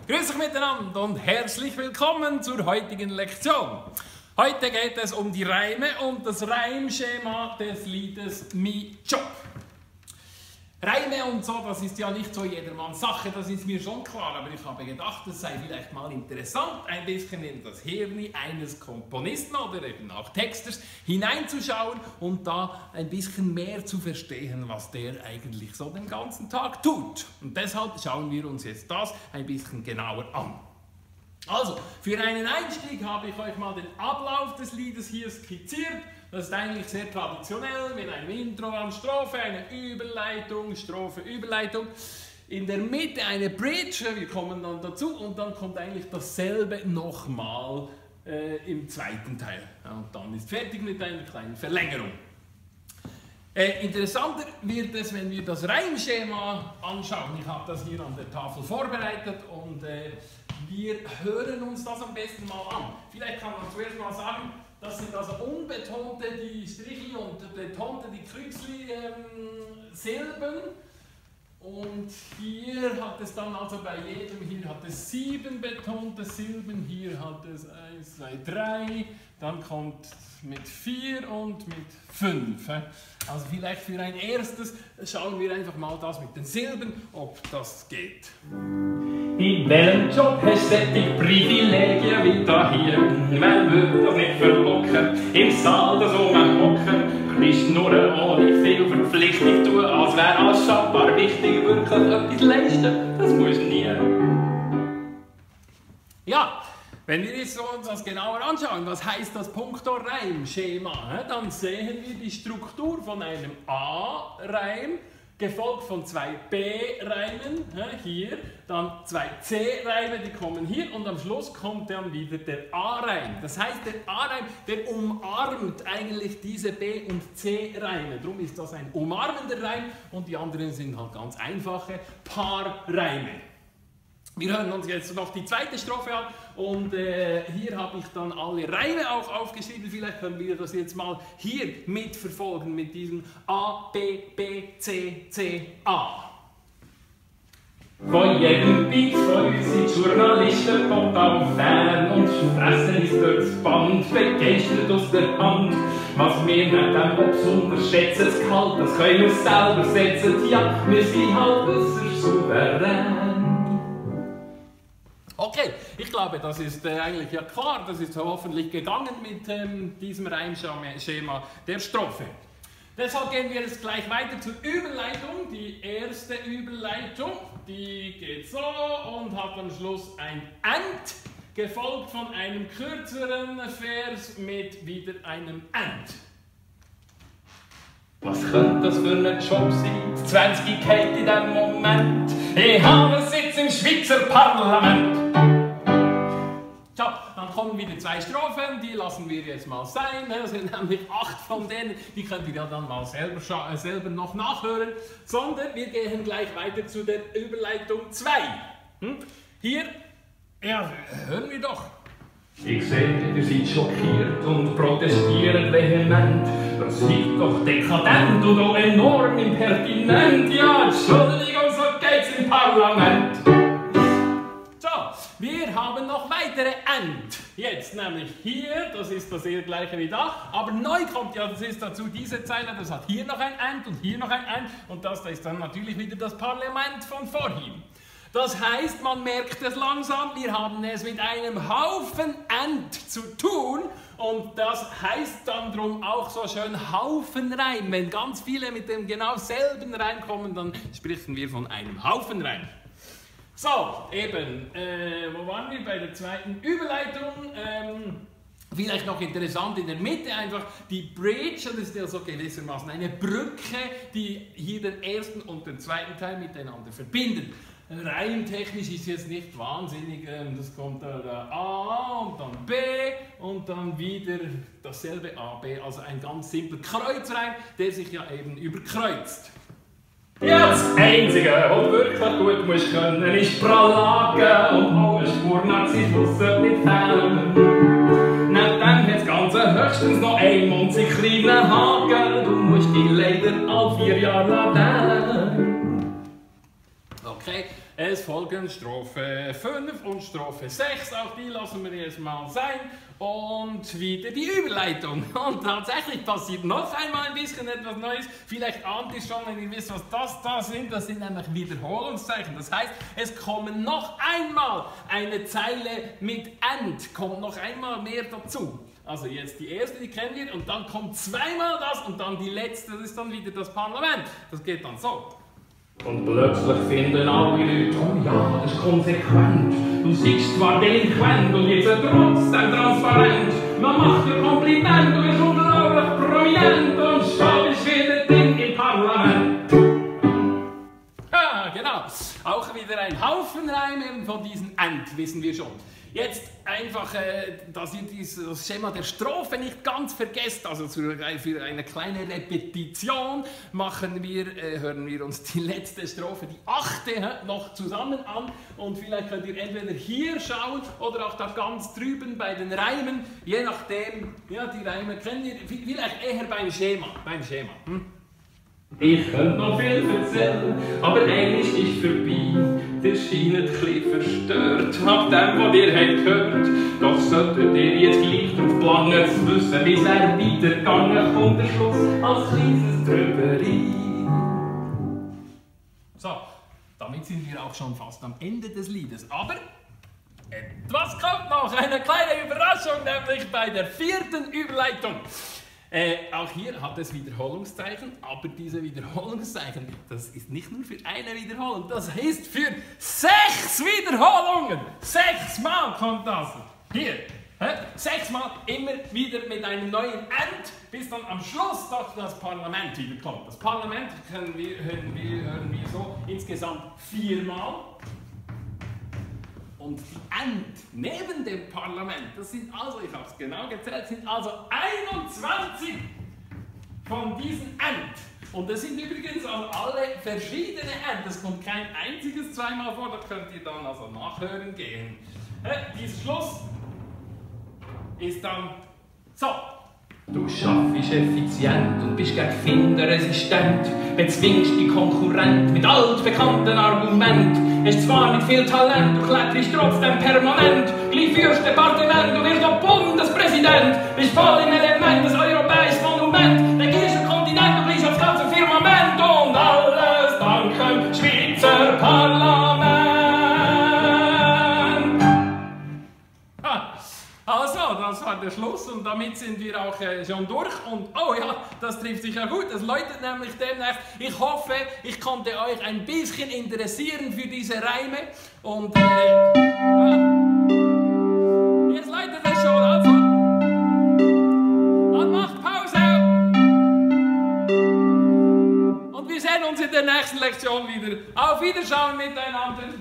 Grüß euch miteinander und herzlich willkommen zur heutigen Lektion. Heute geht es um die Reime und das Reimschema des Liedes Mi Job. Reime und so, das ist ja nicht so jedermanns Sache, das ist mir schon klar, aber ich habe gedacht, es sei vielleicht mal interessant, ein bisschen in das Hirn eines Komponisten oder eben auch Texters hineinzuschauen und da ein bisschen mehr zu verstehen, was der eigentlich so den ganzen Tag tut. Und deshalb schauen wir uns jetzt das ein bisschen genauer an. Also, für einen Einstieg habe ich euch mal den Ablauf des Liedes hier skizziert. Das ist eigentlich sehr traditionell mit einem Intro an Strophe, eine Überleitung, Strophe, Überleitung. In der Mitte eine Bridge, wir kommen dann dazu und dann kommt eigentlich dasselbe nochmal im zweiten Teil. Und dann ist fertig mit einer kleinen Verlängerung. Interessanter wird es, wenn wir das Reimschema anschauen. Ich habe das hier an der Tafel vorbereitet und wir hören uns das am besten mal an. Vielleicht kann man zuerst mal sagen, das sind also unbetonte die Strichli und betonte die Kreuzli Silben. Und hier hat es dann also bei jedem, hier hat es 7 betonte Silben, hier hat es 1, 2, 3, dann kommt mit 4 und mit 5. Also vielleicht für ein erstes schauen wir einfach mal das mit den Silben, ob das geht. In welchem Job hast du solche Privilegien wie da hier? Man will das nicht verlocken, im Saal das hocken, nicht nur ohne viel Verpflichtung tun, als wäre als Schabbar wichtig, wirklich etwas leisten, das musst du nie. Ja, wenn wir uns das genauer anschauen, was heißt das Punkto Reimschema, dann sehen wir die Struktur von einem A-Reim, gefolgt von 2 B-Reimen, hier, dann 2 C-Reime, die kommen hier und am Schluss kommt dann wieder der A-Reim. Das heißt, der A-Reim, der umarmt eigentlich diese B- und C-Reime. Darum ist das ein umarmender Reim und die anderen sind halt ganz einfache Paarreime. Wir hören uns jetzt noch die zweite Strophe an und hier habe ich dann alle Reime auch aufgeschrieben. Vielleicht können wir das jetzt mal hier mitverfolgen mit diesem A, B, B, C, C, A. Von jedem Beat von uns sind Journalisten kommt auf Fern und fressen ist durchs Band, begeistert aus der Hand. Was wir nicht dem besonders schätzen, das Gehalt, das können wir selber setzen. Ja, wir sind halt äußerst souverän. Okay, ich glaube, das ist eigentlich ja klar, das ist hoffentlich gegangen mit diesem Reimschema der Strophe. Deshalb gehen wir jetzt gleich weiter zur Überleitung. Die erste Überleitung, die geht so und hat am Schluss ein And, gefolgt von einem kürzeren Vers mit wieder einem And. Was könnte das für ein Job sein? 20 geht in dem Moment. Ich habe einen Sitz im Schweizer Parlament. So, dann kommen wieder 2 Strophen, die lassen wir jetzt mal sein. Das sind nämlich 8 von denen, die könnt ihr ja dann mal selber noch nachhören. Sondern wir gehen gleich weiter zu der Überleitung 2. Hier, ja, hören wir doch. Ich sehe, ihr seid schockiert und protestiert vehement. Das ist doch dekadent und auch enorm impertinent. Ja, Entschuldigung, so geht's im Parlament. So, wir haben noch weitere And. Jetzt nämlich hier, das ist das eher gleiche wie da, aber neu kommt ja, das ist dazu diese Zeile, das hat hier noch ein And und hier noch ein And und das ist dann natürlich wieder das Parlament von vorhin. Das heißt, man merkt es langsam, wir haben es mit einem Haufen And zu tun und das heißt dann drum auch so schön Haufenreim. Wenn ganz viele mit dem genau selben Reim kommen, dann sprechen wir von einem Haufenreim. So, eben, wo waren wir bei der zweiten Überleitung? Vielleicht noch interessant in der Mitte einfach die Bridge, das ist ja so gewissermaßen eine Brücke, die hier den ersten und den zweiten Teil miteinander verbindet. Reimtechnisch ist jetzt nicht wahnsinnig, das kommt da A und dann B und dann wieder dasselbe A, B, also ein ganz simpler Kreuzreim, der sich ja eben überkreuzt. Ja, das Einzige, was du wirklich gut musst können, ist Prallagen und alle Spur Narzissmus sollte nicht fehlen. Neben dem hat das Ganze höchstens noch einen munzig kleinen Haken, du musst dich leider alle 4 Jahre wählen. Okay, Es folgen Strophe 5 und Strophe 6, auch die lassen wir jetzt mal sein. Und wieder die Überleitung. Und tatsächlich passiert noch einmal ein bisschen etwas Neues. Vielleicht ahnt ihr schon, wenn ihr wisst, was das da sind. Das sind nämlich Wiederholungszeichen. Das heißt, es kommen noch einmal eine Zeile mit and, kommt noch einmal mehr dazu. Also jetzt die erste, die kennen wir, und dann kommt zweimal das und dann die letzte, das ist dann wieder das Parlament. Das geht dann so. Und plötzlich finden alle Leute, oh ja, das ist konsequent. Du siehst zwar delinquent und jetzt trotzdem transparent. Man macht dir Kompliment, du bist unglaublich prominent und schon bist wieder drin im Parlament. Ja, genau. Auch wieder ein Haufen Reime von diesen and, wissen wir schon. Jetzt einfach, dass ihr das Schema der Strophe nicht ganz vergesst, also für eine kleine Repetition hören wir uns die letzte Strophe, die 8. noch zusammen an und vielleicht könnt ihr entweder hier schauen oder auch da ganz drüben bei den Reimen, je nachdem, ja, die Reime kennt ihr, vielleicht eher beim Schema. Ich könnte noch viel erzählen, aber eines ist vorbei. Ihr scheint ein bisschen verstört ab dem, was ihr habt gehört. Doch solltet ihr jetzt gleich drauf planen zu wissen, wie es weitergegangen kommt der Schluss als kleines Tröpfchen. So, damit sind wir auch schon fast am Ende des Liedes. Aber etwas kommt noch, eine kleine Überraschung, nämlich bei der 4. Überleitung. Auch hier hat es Wiederholungszeichen, aber diese Wiederholungszeichen, das ist nicht nur für eine Wiederholung, das ist für 6 Wiederholungen. 6 Mal kommt das. Hier, 6 Mal immer wieder mit einem neuen and, bis dann am Schluss doch das Parlament wiederkommt. Das Parlament hören wir so insgesamt 4 Mal. Und die and neben dem Parlament, das sind also, ich habe es genau gezählt, sind also 21 von diesen and. Und das sind übrigens also alle verschiedene and. Es kommt kein einziges zweimal vor, da könnt ihr dann also nachhören gehen. Dieser Schluss ist dann so. Du schaffst effizient und bist gegen Finderresistent. Bezwingst die Konkurrent mit altbekannten Argumenten. Hast zwar nicht viel Talent, du kletterst trotzdem permanent. Gleich führst Departement, du wirst auch Bundespräsident. Bist voll im Element, das europäische Monument. Regierst den Kontinent, du bleibst aufs ganze Firmament. Und alles dank dem Schweizer Parlament. Also, das war der Schluss und damit sind wir auch schon durch. Und oh ja, das trifft sich ja gut. Es läutet nämlich demnächst. Ich hoffe, ich konnte euch ein bisschen interessieren für diese Reime. Und jetzt läutet es schon. Also, dann macht Pause. Und wir sehen uns in der nächsten Lektion wieder. Auf Wiederschauen miteinander.